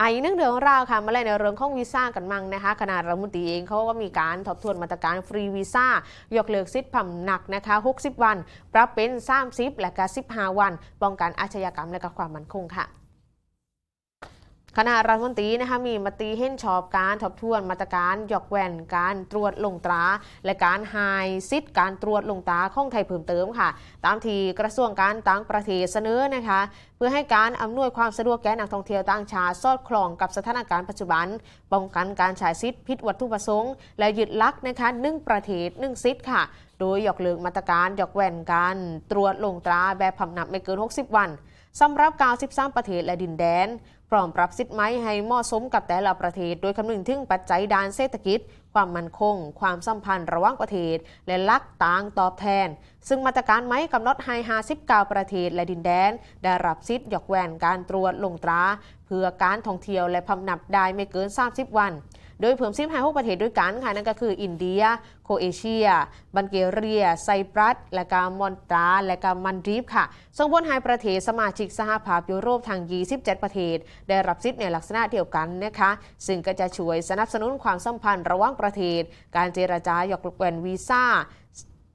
ອີກໜຶ່ງເລື່ອງລາວ ຂ້າມມາແລະໃນເລື່ອງຂອງວີຊາກັນໝັ່ງນະຄະ ຄະນະລັດຖະມົນຕີເອງເຂົາກໍມີການທົບທວນມາດຕະການຟຣີວີຊາ ຍົກເລີກສິດພຳນັກນະຄະ ຫົກສິບວັນ ປັບເປັນສາມສິບ ແລະກະສິບຫ້າວັນ ປ້ອງກັນອາຊຍາກັມ ແລະກະຄວາມໝັ້ນຄົງ. ຄະນະລັດຖະມົນຕີນະຄະມີມະຕິເຫັນຊອບການທົບທວນມາດຕະການຍົກເວັ້ນການຕວດລົງຕາ ແລະການໃຫ້ສິດການຕວດລົງຕາຂອງໄທເພີ່ມເຕີມ ຕາມທີ່ກະຊວງການຕ່າງປະເທດສະເໜີນະຄະ ເພື່ອໃຫ້ການອຳນວຍຄວາມສະດວກແກ່ນັກທ່ອງທ່ຽວຕ່າງຊາດ ສອດຄ່ອງກັບສະຖານະການປັດຈຸບັນ, ປ້ອງກັນການໃຊ້ສິດຜິດວັດຖຸປະສົງ ແລະຍຶດຫຼັກນະຄະ ໜຶ່ງປະເທດ ໜຶ່ງສິດ ໂດຍຍົກເລີກມາດຕະການຍົກເວັ້ນການຕວດລົງຕາແບບພຳນັກ ບໍ່ເກີນຫົກສິບວັນ ສຳລັບເກົ້າສິບສາມປະເທດ ແລະດິນແດນ, ພ້ອມປັບສິດໃໝໃຫ້ເໝາະສົມກັບແຕ່ລະປະເທດ ໂດຍຄຳນຶງເຖິງປັດໄຈດ້ານເສດຖະກິດ, ຄວາມໝັ້ນຄົງ, ຄວາມສຳພັນລະຫວ່າງປະເທດ ແລະຫຼັກຕ່າງຕອບແທນ, ຊຶ່ງມາດຕະການໃໝກຳນົດໃຫ້ຫ້າສິບເກົ້າປະເທດ ແລະດິນແດນ ໄດ້ຮັບສິດຍົກເວັ້ນການຕວດລົງຕາ ເພື່ອການທ່ອງທ່ຽວ ແລະພຳນັກໄດ້ບໍ່ເກີນສາມສິບວັນ ໂດຍເພີ່ມສິດໃຫ້ຫົກປະເທດດ້ວຍກັນ ນັ້ນກໍຄືອິນເດຍ, ໂຄເອເຊຍ, ບັນເກເຣຍ, ໄຊປຣັສ ແລະກະມອນຕາ ແລະກະມານດີຟ ສົ່ງຜົນໃຫ້ປະເທດສະມາຊິກສະຫະພາບຢູໂຣບທັງຊາວເຈັດປະເທດ ໄດ້ຮັບສິດໃນລັກສະນະດຽວກັນນະຄະ ຊຶ່ງກໍຈະຊ່ວຍສະໜັບສະໜູນຄວາມສຳພັນລະຫວ່າງປະເທດ, ການເຈລະຈາຍົກເວັ້ນວີຊາ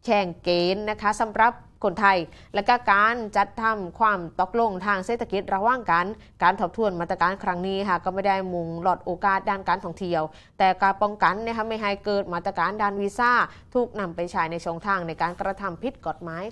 ແຊງເກັນນະຄະ ສຳລັບຄົນໄທ ແລະກະການຈັດທຳຄວາມຕົກລົງທາງເສດຖະກິດລະຫວ່າງກັນ. ການທົບທວນມາດຕະການຄັ້ງນີ້ ຫາກກໍບໍ່ໄດ້ມຸງລອດໂອກາດດ້ານການທ່ອງທ່ຽວ ແຕ່ກໍປ້ອງກັນນະຄະ ບໍ່ໃຫ້ເກີດມາດຕະການດ້ານວີຊາ ຖືກນຳໄປໃຊ້ໃນຊ່ອງທາງໃນການກະທຳຜິດກົດໝາຍ.